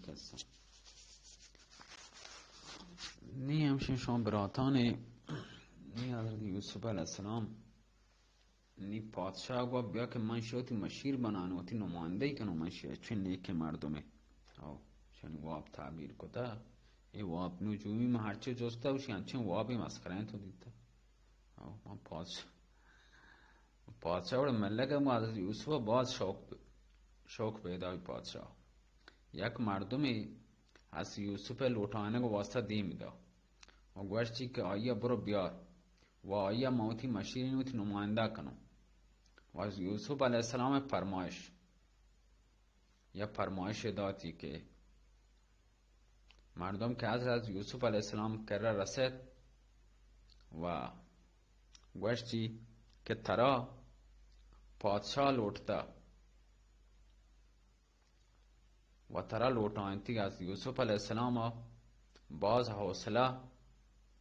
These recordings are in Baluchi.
کسا۔ نی ہمشیں شما براتانے، نی حضرت یوسف علیہ السلام، نی پادشاہ گوا بیا کہ من شوتی مشیر بنان، وتی نمائندہ کنو، من شی چن نیکیں مردمے۔ او، شنی واب تعبیر کتا، اے واب نجومی من ہرچی جستا، وشی انچیں وابی مسخرہ تو دیتا۔ او، من پادشاہ، پادشاہ وڑ ملک، ما حضرت یوسف باز شوق، شوق پیدا بی پادشاہ۔ یک مردمے حضرت یوسف لوٹائینگ واسطہ دیم دا و گوشتی کہ آئی برو بیار و آئی من وتی مشیرین وتی نمائندہ کنو۔ و حضرت یوسف علیہ السلام فرمائش، یا فرمائش داتی کہ مردم کہ حضرت یوسف علیہ السلام کرا رسیت و گوشتی کہ ترا پادشاہ لوٹتا و ترا لوٹائینتی۔ حضرت یوسف علیہ السلام باز حوصلہ،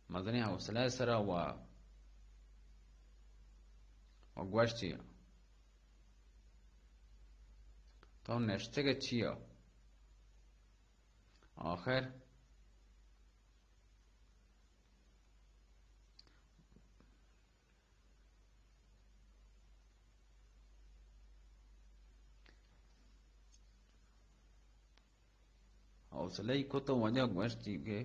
مزنیں حوصلہ سرا و، و گوشتی، تو نشتگ چیا؟ آخر حوصلہ ای کت و واجہ گوشتی کہ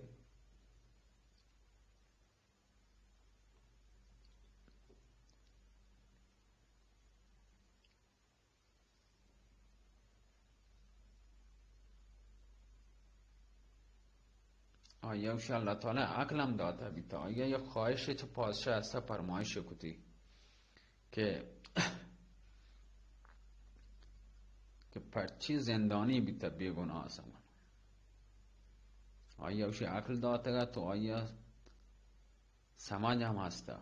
آیا وش اللہ تعالی عقل ہم داتا بیتا، آیا یک خواہش چہ پادشاہ ہستا فرمائش کتی کہ، کہ پرچی زندانی بیتا بے گناہ سمن۔ آیا وش عقل داتگا تو آیا سمجھ ہم ہستا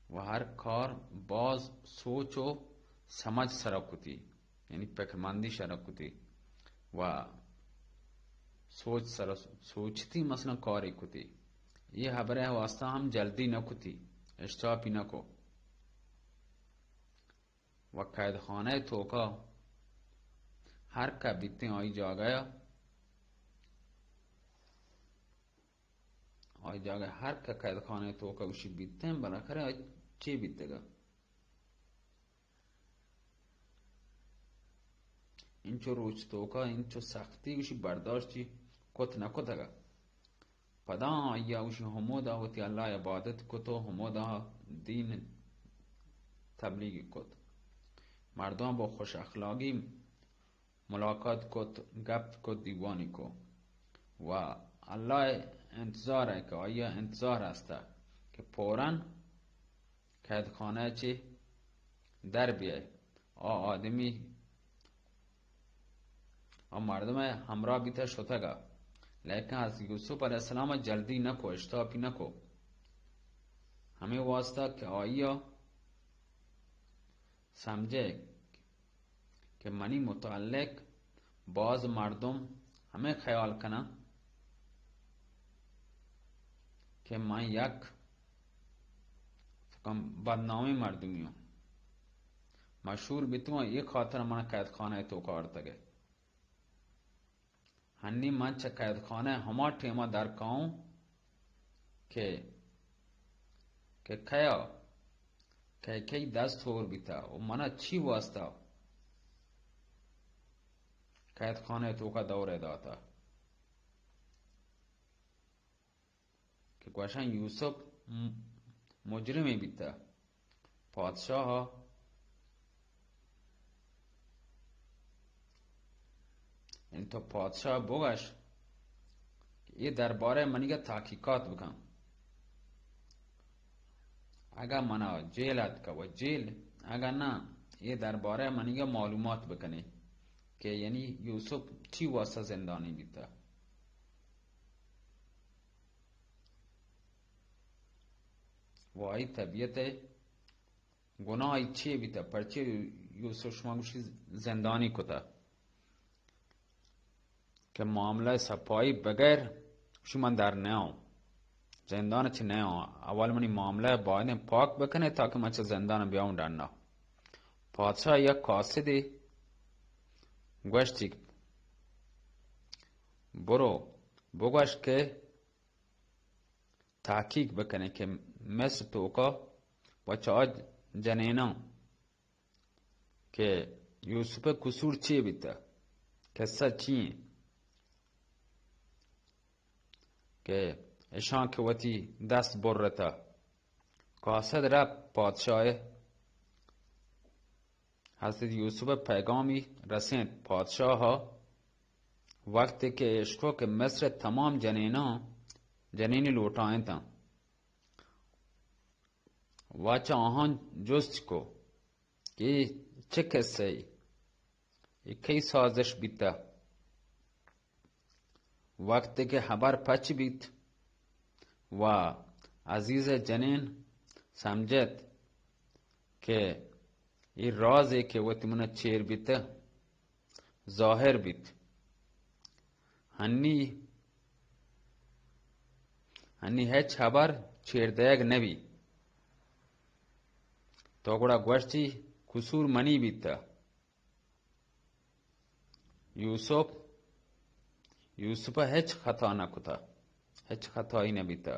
و ہر کار باز سوچ و سمجھ سرا کتی، یعنی پکرمندی سرا کتی و سوچ سرا سوچتی، مثلاً کاری کتی۔ یہ حبرہ واسطہ ہم جلدی نہ کتی، اشتاپی نہ کو۔ و قید خانہ توکا ہر کہ بیتیں آئی جاگہ، آئی جاگہ ہر کہ قید خانہ توکا گوشی بیتیں، بالاخرہ آئی چی بیتگا؟ انچو روچ توکا، انچو سختی گوشی برداشتی کت نہ کتگا۔ پدا آئی گوشی ہمودا وتی اللہ عبادت کت و ہمودا دین تبلیغ کت۔ مردم با خوش اخلاقی ملاقات کت، گپ کت، دیوانی کو و اللہ انتظار ہے کہ آیا انتظار ہستا کہ فوراً قید خانہ چہ در بیائے۔ آ آدمی، آ مردم ہمراہ بیتا شتگا، لیکن حضرت یوسف علیہ السلام جلدی نہ کو، اشتاپی نہ کو۔ ہمیں واسطہ کہ آیا سمجھے کہ منی متعلق باز مردم ہمیں خیال کنن کہ من یک فکم بدنامیں مردمی ہوں، مشہور بیتوں، یہ خاطر من قید خانہ توکا آرتگے۔ ہنی من چہ قید خانہ ہما ٹیما در کاؤں کہ، کہ کیا، کہ کئی دست ہور بیتا و منا چی واسطہ قید خانہ توکا دور داتا۔ کہ گوشن یوسف م-، مجرمے بیتا۔ پادشاہ، یعنی تو پادشاہ بگش کہ اے دربارہ منیگا تحقیقات بکن۔ اگا منا جیل اتکا و جیل، اگا نہ، اے دربارہ منیگا معلومات بکنے کہ یعنی یوسف چی واسطہ زندانی بیتا۔ و آئی طبیعت گناہی چی بیتا؟ پرچے یوسف شما گوشی زندانی کتا؟ کہ معاملہ صفائی بغیر شما در نیاؤں، زندان چہ نیاؤں۔ اول منی معاملہ باید پاک بکنے تاکہ من چہ زندان بیاؤں ڈنا۔ پادشاہ یک قاصدے گوشتی، برو بگوش کہ تحقیق بکنیں کہ مصر توکا و چہ آ جنیناں کہ یوسف ءِ قصور چے بیتہ، قصہ چی ایں کہ اشاں کہ وتی دست برتہ۔ قاصد رفت پادشاہ ءِ، حضرت یوسف ءِ پیغامی رسینت پادشاہ ءَ، وقتے کہ اشکو کہ مصر ءِ تمام جنیناں جنینی لوٹائینتاں۔ و چہ آہاں جست کو کہ اے چہ قصہ اے؟ اے کئی سازش بیتہ؟ وقتے کہ خبر پچ بیت و عزیز ءِ جنین سمجھت کہ اے رازے کہ وتی من ءَ چیر بیتہ، ظاہر بیت۔ ہنی، ہنی ہچ ہبر چیر دئیگ نہ بی۔ تو گڑا گوشتی قصور منی بیتہ۔ یوسف، یوسف ءَ ہچ خطا نہ کتہ۔ ہچ خطائی نہ بیتہ۔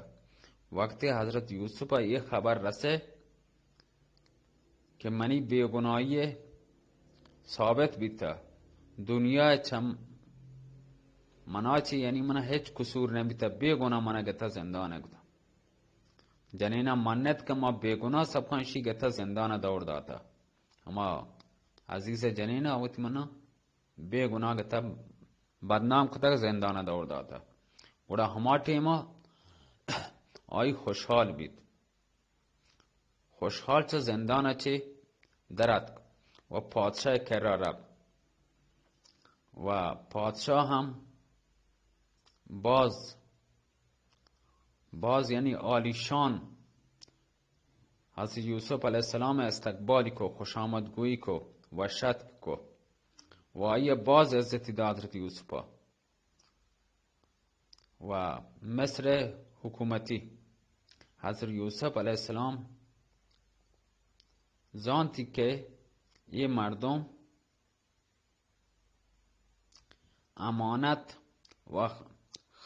وقتی حضرت یوسف ءَ اے خبر رسے کہ منی بے گناہی ثابت بیتہ، دنیا ءَ چم منا چی، یعنی منا ہچ قصور نہ بیتہ، بے گناہ منا گتہ زندان ءَ کتہ۔ جنینا منت کہ ما بے گناہ، سبکاں اشی گتہ زندان ءَ دور داتہ۔ ہما عزیز جنینا وتی منا بے گناہ گتہ بدنام کتگ، زندان ءَ دور داتہ۔ گڑا ہما ٹیما آئی خوشحال بیت۔ خوشحال چہ زندان ءَ چہ در اتک و پادشاہ ءِ کرا رفت۔ و پادشاہ ہم باز، باز یعنی عالیشان حضرت یوسف علیہ السلام ءِ استقبالی کو، خوش آمدگوئی کو و شتک کو و آئی ءَ باز عزتی دات حضرت یوسف ءَ۔ و مصر ءِ حکومتی حضرت یوسف علیہ السلام زانتی کہ اے مردم امانت و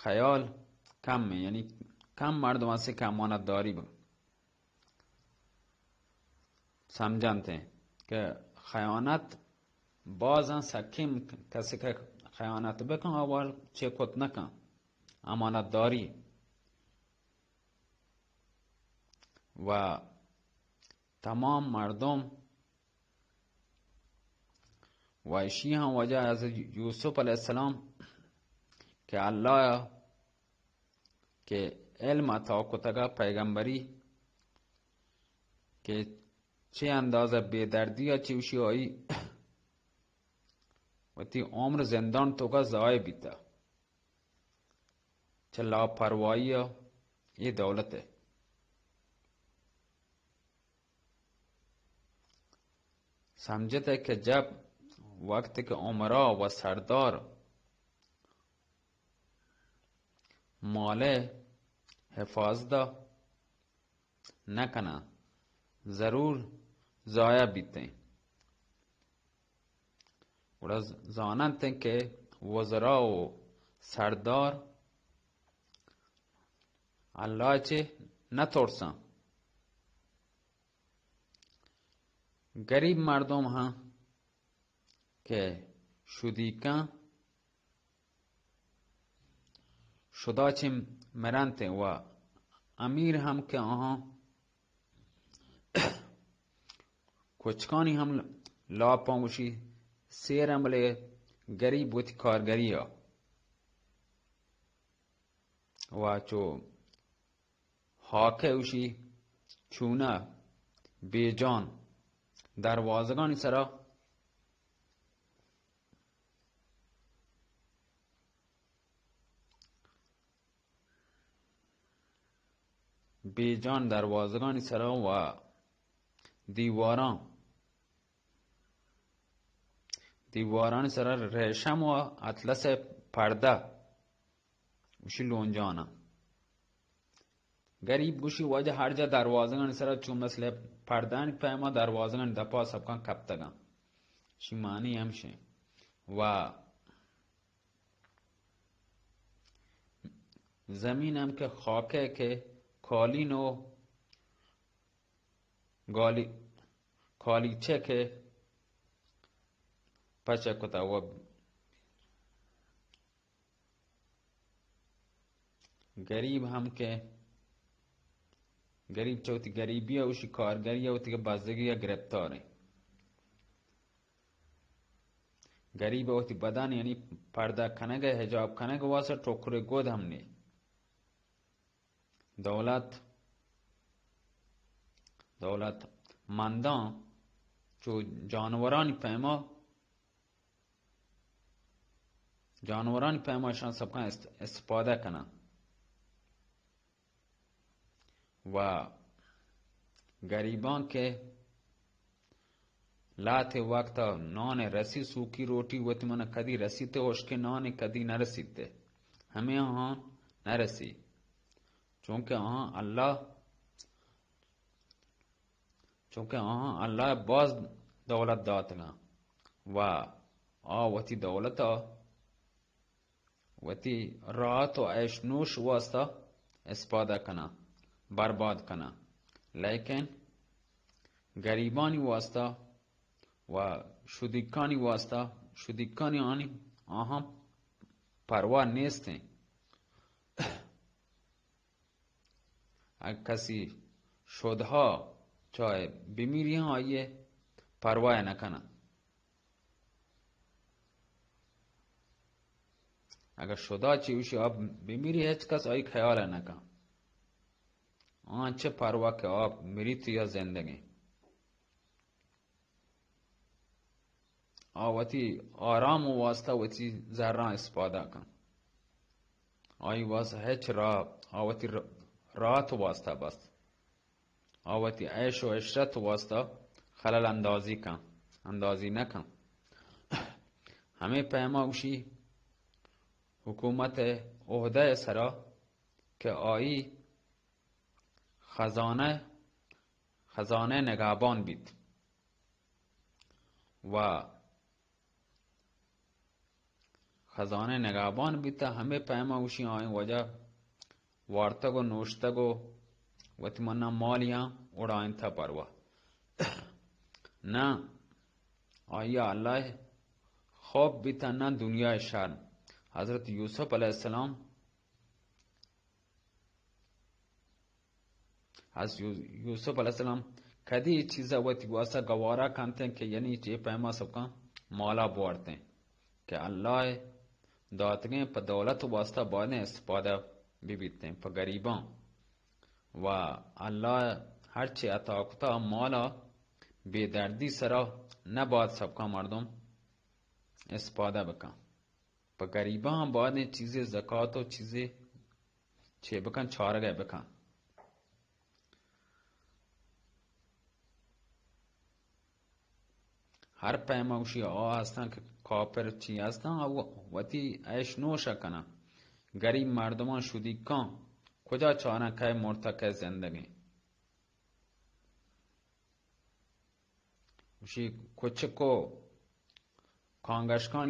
خیال کم ایں، یعنی کم مردم ہستیں کہ امانت داری بہ سمجھنت ایں کہ خیانت بازاں سکیں، کسی کہ خیانت بکن، آوار چے کت نکن، امانت داری۔ و تمام مردم و اشی ہم وجہ حضرت یوسف علیہ السلام کہ اللہ کہ علم عطا کتگا پیغمبری کہ چے اندازہ بے دردی ءَ چہ اشی آئی وتی عمر زندان توکا ضائع بیتا، چہ لاپرواہی ءَ اے دولت ءَ سمجھتے کہ جب وقت کہ امراء و سردار مال ءِ حفاظت ءَ نہ کناں، ضرور ضائع بیتیں۔ گڑا زاننت کہ وزراء و سردار اللہ چہ نہ ترساں۔ گریب مردم ہم کہ شدیکاں شدا چہ مرنت و امیر ہم کہ آہاں کچکانی ہم لاپاں گوشی سیر ہم، بلے گریب وتی کارگری ءَ و چو ہاکہ اوشی چونہ بے جان دروازگانی سرا، بے جان دروازگانی سرا و دیواراں، دیوارانی سرا ریشم و اطلس پردہ گوشی لونجانا۔ گریب گوشی واجہ ہر جا دروازگانی سرا چون مثل پردانی پیما دروازگانی دپا سبکان کپتگاں۔ شی معنی ہمشیں۔ و زمین ہم کہ خاکے کہ قالین و گالی-، قالیچے کہ پچ کتا و گریب ہم کہ گریب چہ وتی گریبی ءَ وشی کارگری ءَ وتی بزگی ءَ گرپتار انت۔ گریب ءَ وتی بدن یعنی پردہ کنگ ءَ حجاب کنگ ءَ واسطہ ٹکرے گد ہم نے۔ دولت، دولت منداں چو جانورانی پیما، جانورانی پیما اشان سبکاں است-، استفادہ کناں و گریباں کہ لہتے وقت نان رسی سوکی روٹی وتی من کدی رسیتے، ہشکے نان کدی نرسیتے، ہمے آہاں نرسی، چونکہ آہاں اللہ، چونکہ آہاں اللہ باز دولت داتگاں و آ وتی دولت وتی راحت و عیش نوش واسطہ استفادہ کناں، برباد کناں، لیکن گریبانی واسطہ و شدیکانی واسطہ، شدیکانی آنی آہاں پرواہ نیستیں۔ اگہ کسی شدہا چاہے بمیری ہاں آئیے پرواہ نہ کناں۔ اگہ شدا چی وشی آپ بمیری، ہچ کس آئی خیال نہ کن۔ آن چہ پرواہ کہ آپ مریت یا زندگیں۔ آ وتی آرام و واسطہ وتی زراں استفادہ کن۔ آئی واسطہ ہچ راہ، آ وتی ر-، راحت واسطہ بس۔ آ وتی عیش و عشرت واسطہ خلل اندازی کن، اندازی نہ کن۔ ہمے پیما گوشی حکومت عہدہ سرا کہ آئی خزانہ، خزانہ نگہبان بیت و خزانہ نگہبان بیت، ہمے پیما گوشی آئیں وجہ وارتگ و نوشتگ و وتی منا مالیاں اڑائینتا پروا۔ نہ، آیا اللہ خوف بیت نہ دنیا شر۔ حضرت یوسف علیہ السلام، حضرت یو-، یوسف علیہ السلام کدی اے چیزا وتی واسطہ گوارا کنتیں کہ یعنی چے پیما سکاں مالا بوارتیں کہ اللہ داتگیں پہ دولت واسطہ بایدیں استفادہ ببیتیں پہ گریباں و اللہ ہرچے عطا کتا مالا بے دردی سرا نباید سبکاں مردم استفادہ بکن۔ پہ گریباں بایدیں چیزے زکات و چیزے چے بکن، چارگے بکن۔ ہر پیما گوشی آ ہستاں کہ کافر چی ہستاں، آ و-، وتی عیش نوش کناں۔ گریب مردمان شدیکاں کجا چاراں کئے مرتا کئے زندگیں۔ گوشی کچک و کانگشکان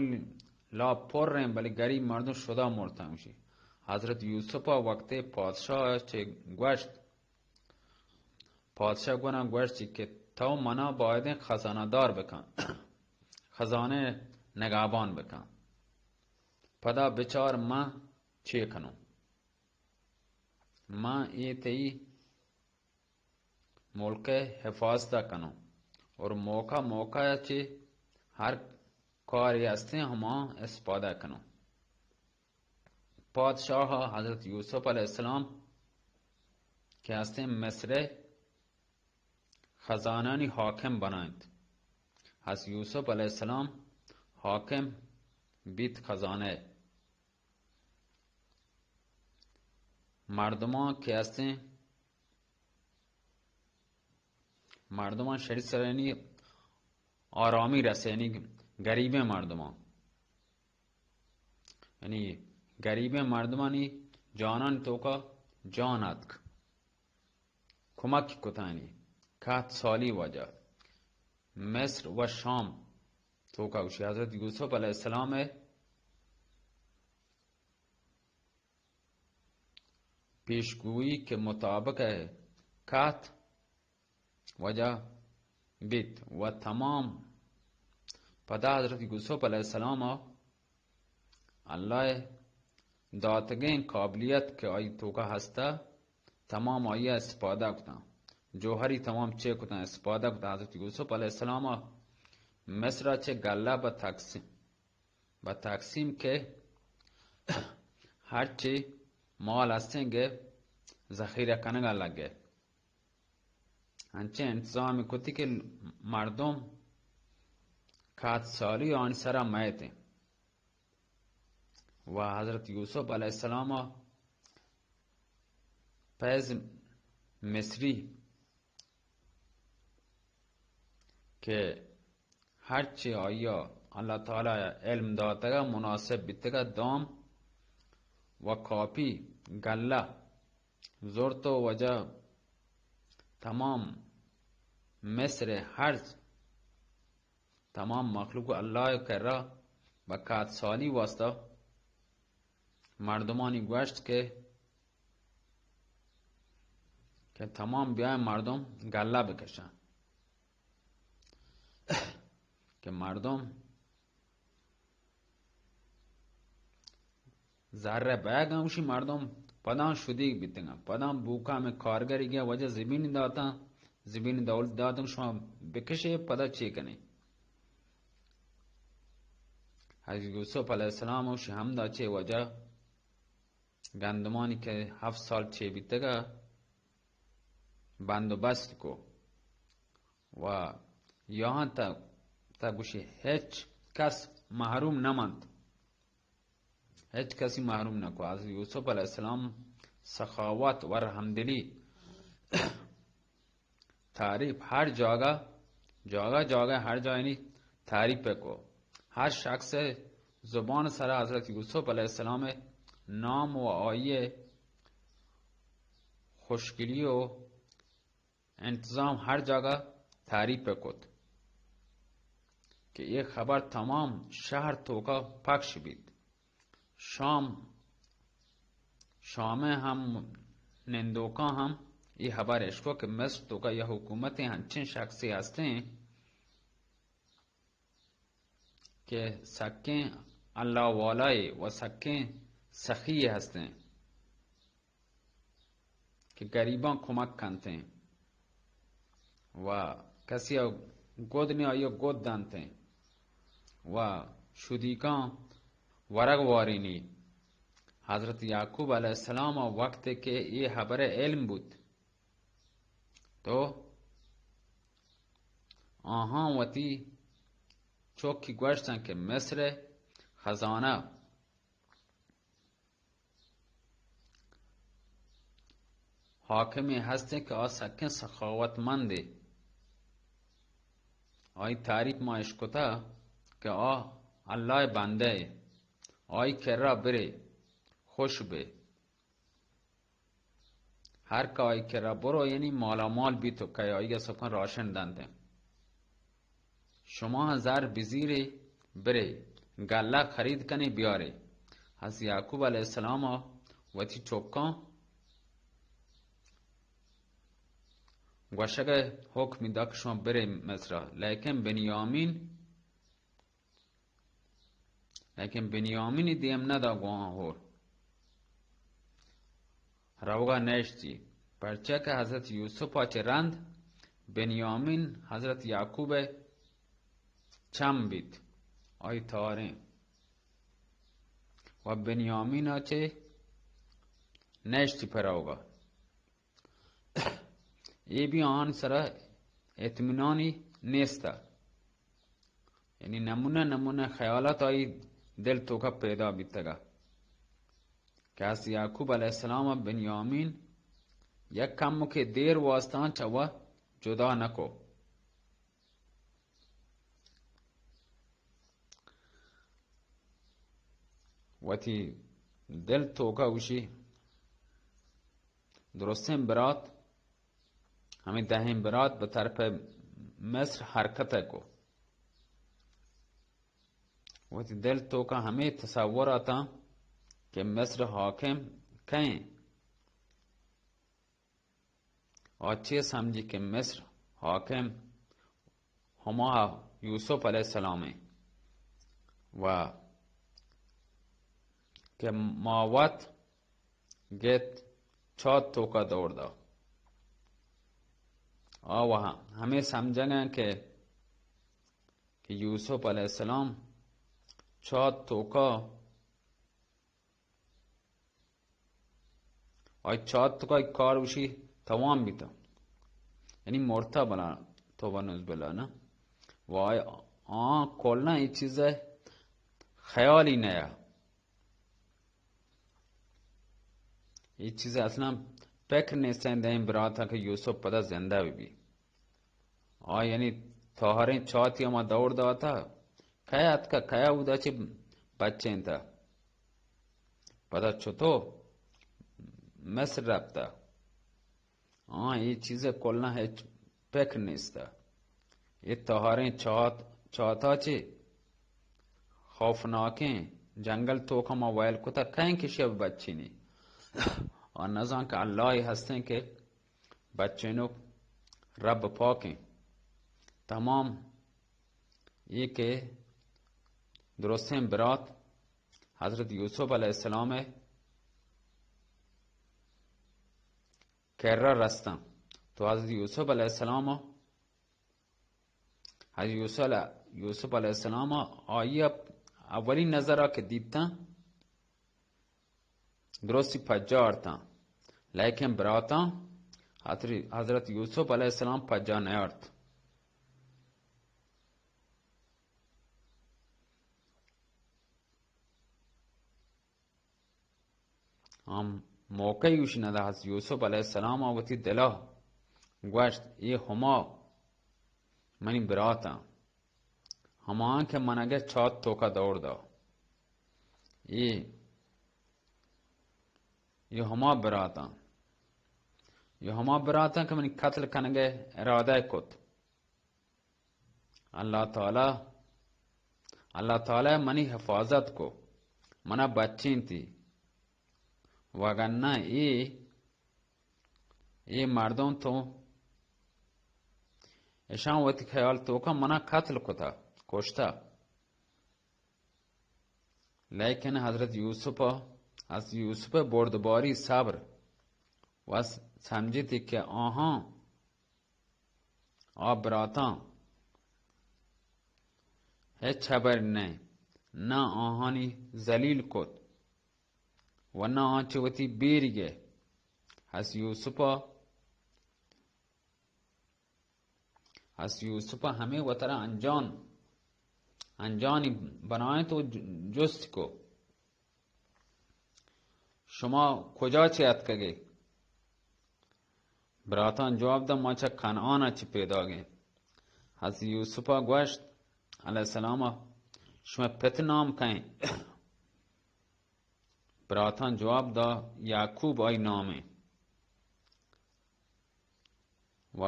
لاپ پر ایں، بلے گریب مردم شدا مرتاں۔ گوشی حضرت یوسف ء وقتے پادشاہ چے گوشت، پادشاہ گونا گوشت کہ تو منا بایدیں خزانہ دار بکن، خزانہ نگہبان بکن، پدا بچار من چے کنوں، من اے تئی ملک ء حفاظت ء کنوں اور موقع موقع ء چہ ہر کارے ہستیں ہما استفادہ کنوں۔ پادشاہ ء حضرت یوسف علیہ السلام کہ ہستیں مصر ء خزانانی حاکم بنائینت۔ حضرت یوسف علیہ السلام حاکم بیت خزانہ ء۔ مردمان کہ ہستیں، مردمان شری سرینی آرامی رسینی، گریبیں مردمان، یعنی گریبیں مردمانی جانان توکا جان اتک، کمک کتانی، کہت سالی وجہ مصر و شام توکا گوشی حضرت یوسف علیہ السلام ء۔ پیشگوئی کے مطابق کہت وجہ بیت و تمام پدا حضرت یوسف علیہ السلام ءَ اللہ ءِ داتگیں قابلیت کہ آئی توکا ہستہ، تمام آئی ءَ استفادہ کتاں، جوہری تمام چے کتاں، استفادہ کتاں۔ حضرت یوسف علیہ السلام ءَ مصر ءَ چہ گلہ بہ تقسیم، بہ تقسیم کہ ہرچی مال ہستیں گے ذخیرہ کنگا لگے۔ انچیں انتظام کتی کہ مردم کہت سالی آنی سرا مئیتیں۔ و حضرت یوسف علیہ السلام ءَ فیض مصری کہ ہرچی آئی ءَ اللہ تعالی ءَ علم داتگ ءَ مناسب بیتگ ءَ دام و کاپی گلہ زرت و وجہ تمام مصر ءِ ہرچ تمام مخلوق اللہ ءِ کرا بہ کہت سالی واسطہ مردمانی گوشت کہ، کہ تمام بیائیں مردم گلہ بکشن، کہ مردم زر ءِ بیگ ہم گوشی مردم پداں شدیگ بیتگاں، پداں بوکا ہمے کارگری گیا وجہ زمین داتاں، زمین دولت داتاں، شما بکشے پدا چے کنے؟ حضرت یوسف علیہ السلام گوشی ہمدا چے وجہ گندمانی کہ ہفت سال چے بیتگا بندوبست کو و یہاں تا، تا گوشی ہچ کس محروم نہ منت۔ ہچ کسی محروم نہ کو۔ حضرت یوسف علیہ السلام سخاوت و رحمدلی تعریف ہر جاگہ، جاگہ جاگہ ہر جاگہ یعنی تعریف کو۔ ہر شخص زبان سر حضرت یوسف علیہ السلام نام و آئی خوشگلی و انتظام ہر جاگہ تعریف کت کہ یہ خبر تمام شہر توکا پخش بیت۔ شام، شام ہم نندوکاں ہم یہ خبر اشکو کہ مصر توکا یہ حکومت ہنچیں شخصی ہستیں کہ سکیں اللہ والائے و سکیں سخی ہستیں۔ کہ گریباں کمک کنتیں و کسی ء گد نے آئی ء گد دنتیں و شدیکاں ورگ وارینی۔ حضرت یعقوب علیہ السلام ء وقت کہ اے حبر علم بوت تو آہاں وتی چوکی گوشتن کہ مصر خزانہ حاکمے ہستیں کہ آ سکیں سخاوتمندے۔ آئی تعریف ما اشکتہ کہ آ اللہ بندہ اے۔ آئی کرا برے، خوش بے۔ ہر کہ آئی کرا برو، یعنی مالا مال بیت و کہ آئی سکن راشن دنت۔ شما زر بزیرے، برے، گلہ خرید کنے بیارے۔ حضرت یعقوب علیہ السلام ء وتی چکاں گوشگ ء حکم دا کہ شما برے مصر ء۔ لیکن بنیامین، لیکن بنیامینی دیم نہ دا گواں ہور۔ روگا نشتی، پرچا کہ حضرت یوسف ء چہ رند بنیامین حضرت یعقوب ء چم بیت، آئی تاریں۔ و بنیامین ء چہ نشتی پہ روگا۔ اے بھی آن سرا اطمینانی نیست۔ یعنی نمونہ نمونہ خیالات آئی دل توکا پیدا بیتگا کہ از یعقوب علیہ السلام و بنیامین یک کم کے دیر واسطان چوا جدا نکو۔ وتی دل توکا گوشی درستیں برات، ہمیں دہیں برات بہ طرف مصر حرکت کو۔ وتی دل توکا ہمیں تصور آتاں کہ مصر حاکم کئیں، آ چے سمجھی کہ مصر حاکم ہما یوسف علیہ السلام ایں و کہ ما وت گت چات توکا دور دا۔ آ وہاں ہمے سمجھگ ایں کہ، کہ یوسف علیہ السلام چات توکا آئی چات توکا کار وشی توام بیتا، یعنی مرتا، بلا توبہ نعوذ باللہ نا۔ و آئی آ کلنا اے چیز خیالی نیا، اے چیز اصلا فکر نیستیں دیں براتا کہ یوسف پدا زندہ بی۔ آ یعنی تہاریں چاتی ہما دور داتا، کئے اتکا، کئے اودا چہ بچینتا، پدا چتو مصر رپتا۔ آ اے چیز کلنا ہچ فکر نیستا۔ اے تہاریں چات، چاتا چہ خوفناکیں جنگل توکا ما ویل کتا، کئیں کشی بچینی؟ آ نزان کہ اللہ ہی ہستیں کہ بچینوک، رب پاکیں۔ تمام اے کہ درستیں برات حضرت یوسف علیہ السلام کرا رستاں۔ تو حضرت یوسف علیہ السلام، حضرت یوسف علیہ، یوسف علیہ السلام آئی اولی نظرہ کہ دیتاں، درستی پجا آرتاں، لیکن براتاں حضر-، حضرت یوسف علیہ السلام پجا نیارت۔ ہم موقع یوش ندا۔ حضرت یوسف علیہ السلام وتی دلا گوشت، اے ہما منی براتاں، ہما کہ من اگہ چات توکا دور دا۔ اے، اے ہما براتاں، اے ہما براتاں کہ منی قتل کنگے ارادہ کت۔ اللہ تعالی، اللہ تعالی منی حفاظت کو، منا بچینتی، وگرنہ اے، اے مردم تو اشان وتی خیال توکا منا قتل کتا، کشتا۔ لیکن حضرت یوسف، حضرت یوسف بردباری، صبر و سمجھتی کہ آہاں، آ براتاں ہچ خبر نہ، نہ آہانی ذلیل کت و نہ آ چہ وتی بیرگے۔ حضرت یوسف، حضرت یوسف ہمے وترا انجان، انجانی بنائیں تو جست کو، شما کجا چہ اتکگے؟ براتاں جواب دا، ما چہ کنعان چہ پیداگیں۔ حضرت یوسف گوشت علیہ السلام، شما پت نام کئیں؟ براتاں جواب دا، یعقوب آئی نامیں۔ و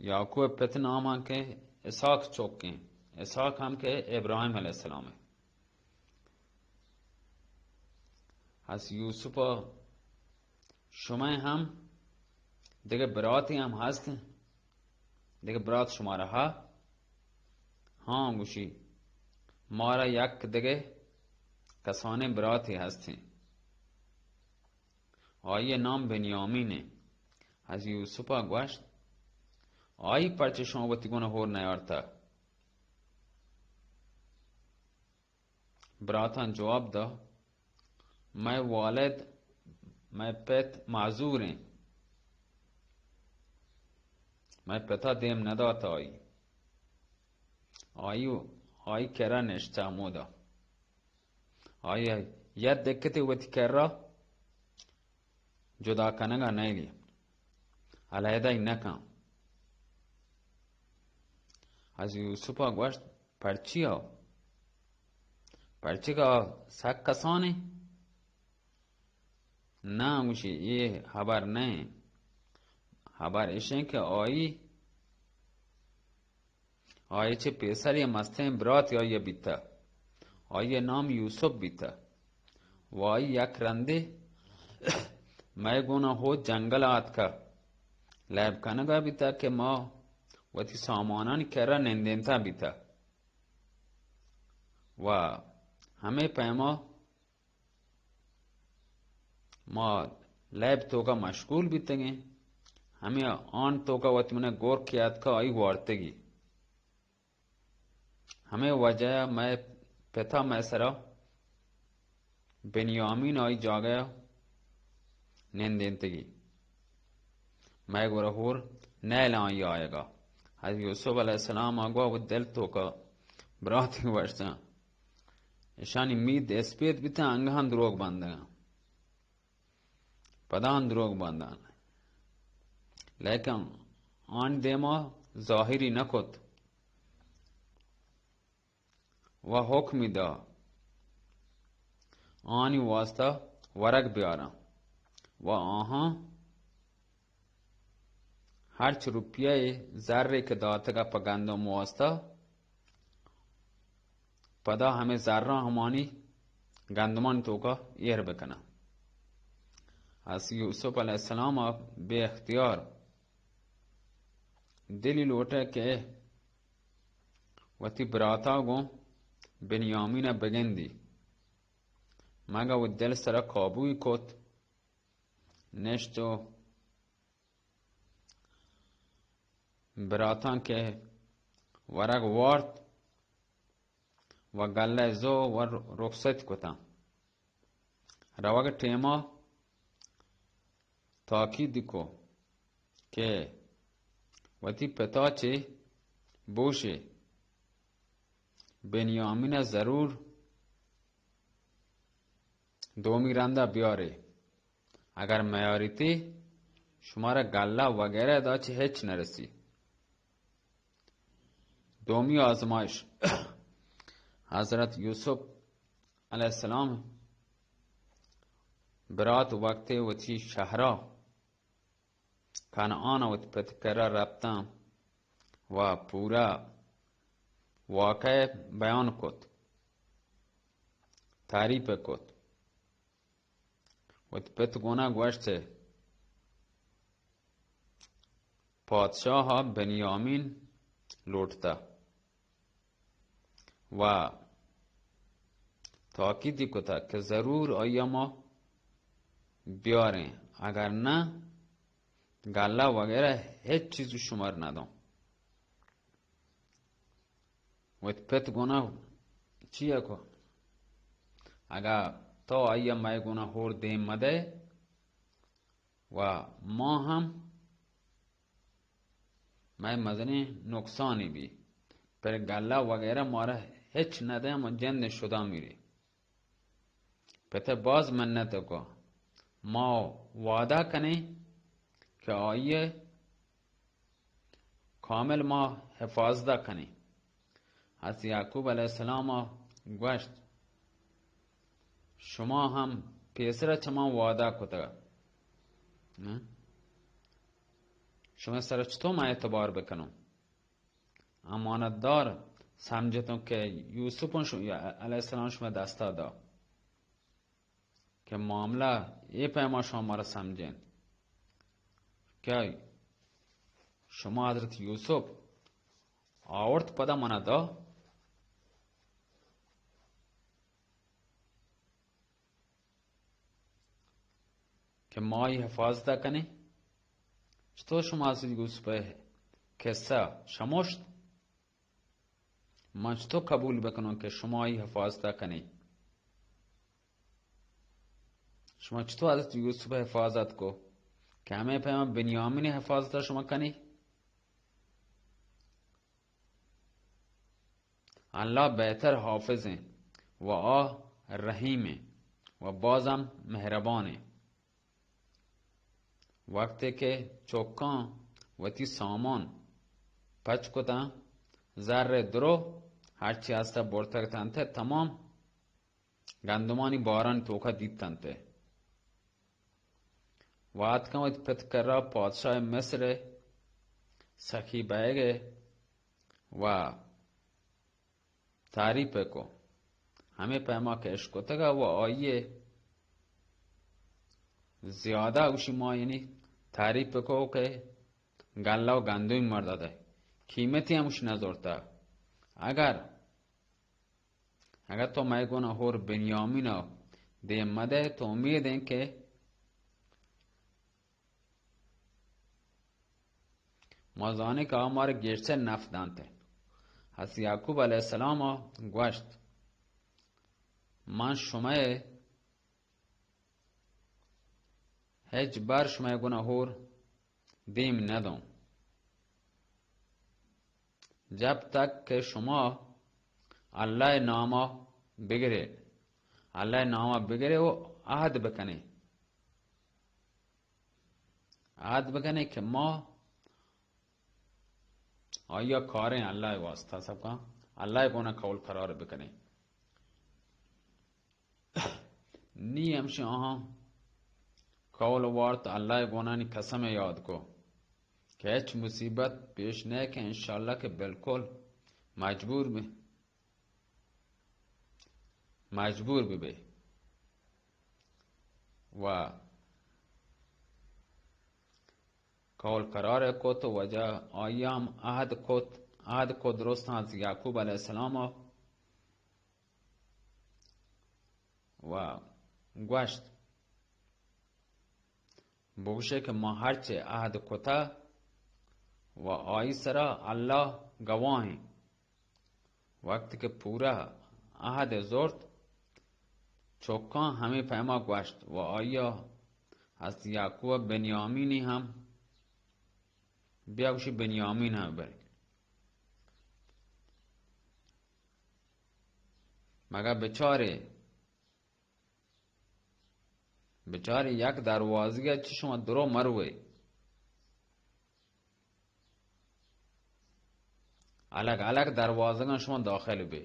یعقوب پت نام ہم کہ اسحاق چوکیں، اسحاق ہم کہ ابراہیم علیہ السلام ہے۔ حضرت یوسف، شما ہم دگہ براتی ہم ہست؟ دگہ برات شمارا ہا؟ ہاں، گوشی، مارا یک دگہ کسانیں براتی ہستیں۔ آئی نام بنیامین انت۔ حضرت یوسف گوشت، آئی پرچہ شما وتی گون ہور نیارتا؟ براتاں جواب دا، مئے والد، مئے پت معذور انت، مئے پتا دیم ندات آئی، آئی، آئی کرا نشتہ ہمودا۔ آئی یک دکتے وتی کرا جدا کنگا نیلی، علیحدہ نکن۔ حضرت یوسف گوشت، پرچیا؟ پرچگا سک کسانے؟ نہ، گوشی، اے حبر نہ۔ حبر اشیں کہ آئی آئی چہ پیسر یک مستیں براتے آئی بیتہ۔ آئی نام یوسف بیتہ۔ و آئی یک رندے مئے گونا ہو جنگل آتکہ۔ لیب کنگا بیتا کہ ما وتی سامانانی کرا نندینتا بیتا و ہمے پیما ما لیب توکا مشغول بیتگیں۔ ہمے آن توکا وتی من گور کہ آتکا آئی وارتگی۔ ہمے وجہ ء مئے پت ء مئے سرا بنیامین آئی جاگہ ء نندینتگی۔ مئے گورا ہور نیل آئی آیگا۔ حضرت یوسف علیہ السلام آگوا و دل توکا براتیں گوشتاں، اشانی مید اسپیت بیتاں، انگہاں دروگ بندگاں۔ پدان دروگ بندان، لیکن آن دیما ظاہری نہ کت و حکمی دا آنی واسطہ ورگ بیاراں و آہاں ہرچ روپیہ زرے کہ داتگا پہ گندم واسطہ، پدا ہمے زراں ہمانی گندمانی توکا ایر بکناں۔ از یوسف علیہ السلام ء بے اختیار دلی لوٹے کہ وتی براتا گوں بنیامین ء بگندی، مگہ و دل سرا قابوی کت، نشت و براتاں کہ ورگ وارت و گلہ زو و رخصت کتاں۔ روگ ٹیما تاکید کو کہ وتی پتا چے بوشے، بنیامین ضرور دومی رندا بیارے۔ اگر میاریتی، شمارا گلہ وغیرہ دا چہ ہچ نرسی۔ دومی آزمائش، حضرت یوسف علیہ السلام برات وقت وتی شہرا کنعان وتی پت کرا رپتاں و پورا واقعہ بیان کت، تعریف کت۔ وتی پت گونا گوشت، پادشاہ بنیامین لوٹتا و تاکیدی کتا کہ ضرور آیا ما بیاریں، اگر نہ گلہ وغیرہ ہچ چیز شمار نداں۔ وت پت گونا چیا کو؟ اگا تو آیا مئے گونا ہور دیم مدے و ما ہم مئے مزنیں نقصانی بی، پر گلہ وغیرہ مارا ہچ ندے، ما جند شدا میری۔ پت باز منت کو، ما وعدہ کنیں کہ آئیے کامل ما حفاظت کنیں۔ حضرت یعقوب علیہ السلام گوشت، شما ہم پیسرا چما وعدہ کتگ، شما سر چطور ما اعتبار بکنوں؟ امانت دار سمجھتوں کہ یوسف علیہ السلام شما دستا دا۔ کہ معاملہ اے پیما شما مارا سمجھین کہ شما حضرت یوسف آورت پدا منا دا، کہ ما ای حفاظت کنیں۔ چطور شما حضرت یوسف قصہ شمشت؟ من چطور قبول بکنوں کہ شما ای حفاظت کنی؟ شما چطور حضرت یوسف حفاظت کو کہ ہمیں پیما بنیامین حفاظت شما کنی؟ اللہ بہتر حافظ ہیں و آ رحیم ہیں و بازم مہربان ہیں۔ وقتے کہ چکاں وتی سامان پچ کتاں، زر درو ہرچی ہستا برتگ تنت، تمام گندمانی باران توکا دیت تنت۔ و آتکاں وتی پت کرا پادشاہ مصر سخی بیگ و تعریف کو، ہمیں پیما کہ اشکتگا و آئیے زیادہ گوشی ما یعنی تعریف کو کہ گلہ و گندم مردہ دے، قیمتی ہمش نزورتہ۔ اگر، اگر تو مئے گونا ہور بنیامین دیم مدے، تو امید ہیں کہ ما زانیں کہ آ مارا گیشتر نف دنت۔ حضرت یعقوب علیہ السلام گوشت، من شمئے ہچ بر شمئے گونا ہور دیم ندوں، جب تک کہ شما اللہ ناما بگرے، اللہ ناما بگرے و عہد بکنے، عہد بکنے کہ ما آیا کاریں اللہ واسطہ، سب کا اللہ گونا قول قرار بکنے۔ نی ہمشی آہاں قول وارت، اللہ گونانی قسم یاد کو کہ ہچ مصیبت پیش نہ کہ انشاءاللہ کہ بالکل مجبور بے، مجبور بے، بے و قول قرار کت و وجہ آیام عہد کت، عہد کو درستاں از یعقوب علیہ السلام و گوشت، بگوشے کہ ما ہرچے عہد کتہ و آئی سرا اللہ گواہیں۔ وقت کہ پورا عہد زرت، چکاں ہمے پیما گوشت و آیا از یعقوب بنیامینی ہم، بیا گوشی بنیامین ہم برے۔ مگہ بچارے، بچارے یک دروازگے چہ شما درو مروے۔ الگ الگ دروازگاں شما داخل بے۔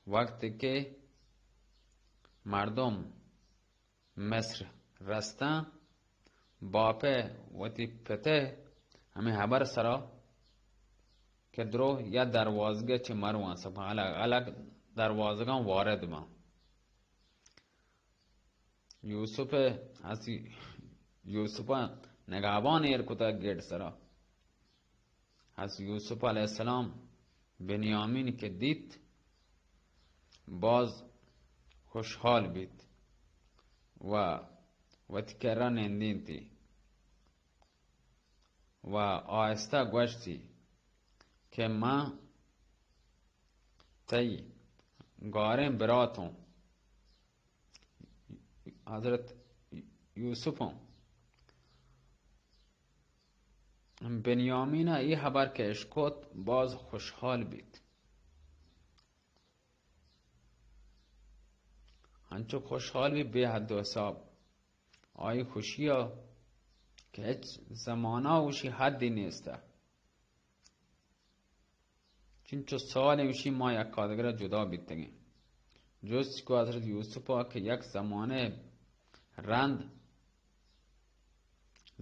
وقت کہ مردم مصر رستاں، باپے وتی پتے ہمے ہبر سرا کہ درو یا دروازگے چہ مروان سپا الگ الگ دروازگاں وارد باں۔ یوسف ہسی، یوسف نگابان ایر کتا گیٹ سرا۔ ہس یوسف علیہ السلام بنیامین کہ دیت، باز خوشحال بیت و وتی کرا نندینتی و آہستہ گوشتی کہ من تئی گاریں براتوں، حضرت یوسفوں۔ بنیامین ء اے ہبر کہ اشکت، باز خوشحال بیت۔ انچو خوشحال بیت بے حد و حساب۔ آئی خوشی ء کہ ہچ زمانہ اوشی حدی نیست۔ چنچو سال ایشی ما یکادگر ء جدا بیتگیں۔ جست کو حضرت یوسف ء کہ یک زمانے رند،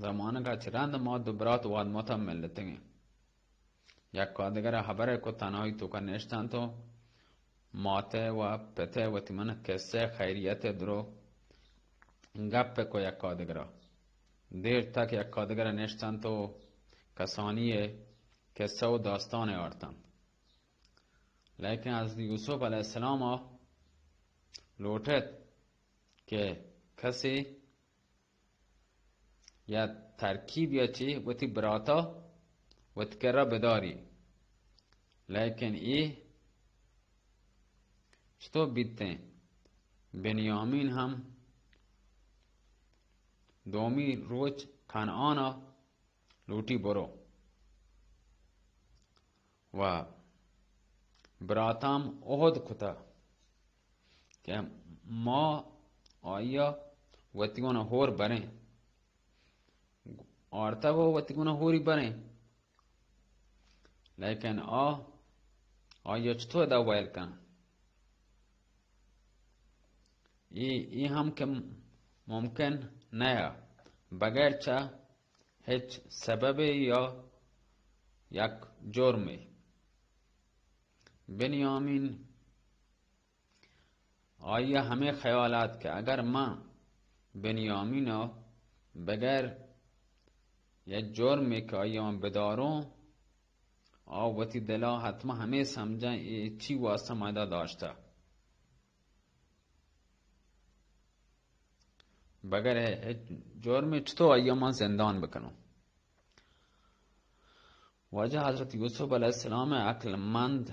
زمانگ ء چہ رند ما دو برات واد متا ملتگیں۔ یکادگر ء حبر ء کو تنہائی توکا نشتنت و مات ء و پت ء وتی من قصہ خیریت ء درو گپ ء کو یکادگر ء۔ دیر تک یکادگر ء نشتنت و کسانی ء قصہ و داستان ء آرتنت۔ لیکن حضرت یوسف علیہ السلام ء لوٹت کہ کسی یا ترکیب یا چی وتی براتا وتی کرا بداری۔ لیکن اے چطور بیتیں؟ بنیامین ہم دومی روچ کنعانا لوٹی برو و براتام عہد کتا کہ ما آیا وتی گونا ہور بریں، آرتا و وتی گونا ہوری بریں، لیکن آ آیا چطور دا ویل کن؟ اے، اے ہم کہ ممکن نیا، بغیر چہ ہچ سببے یا یک جرمے۔ بنیامین آئی ہمے خیالات کہ اگر من بنیامین بغیر یک جرمے کہ آئی من بداروں، آ وتی دلا حتما ہمے سمجھاں اے چی واسطہ من ادا داشتہ۔ بغیر ہچ جرمے چطور آئی من زندان بکنوں؟ واجہ حضرت یوسف علیہ السلام عقل مند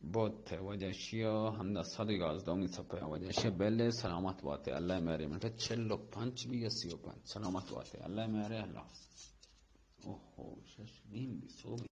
بوت، واجہ شیا ہمدا صد و یازدہمی صفحہ، واجہ شیا بلے سلامت باتے، اللہ میارے، من کہ چل و پنچ بی یا سی و پنچ، سلامت باتے، اللہ میارے، اللہ حافظ۔ اوہو، شش نیم بی سو بی۔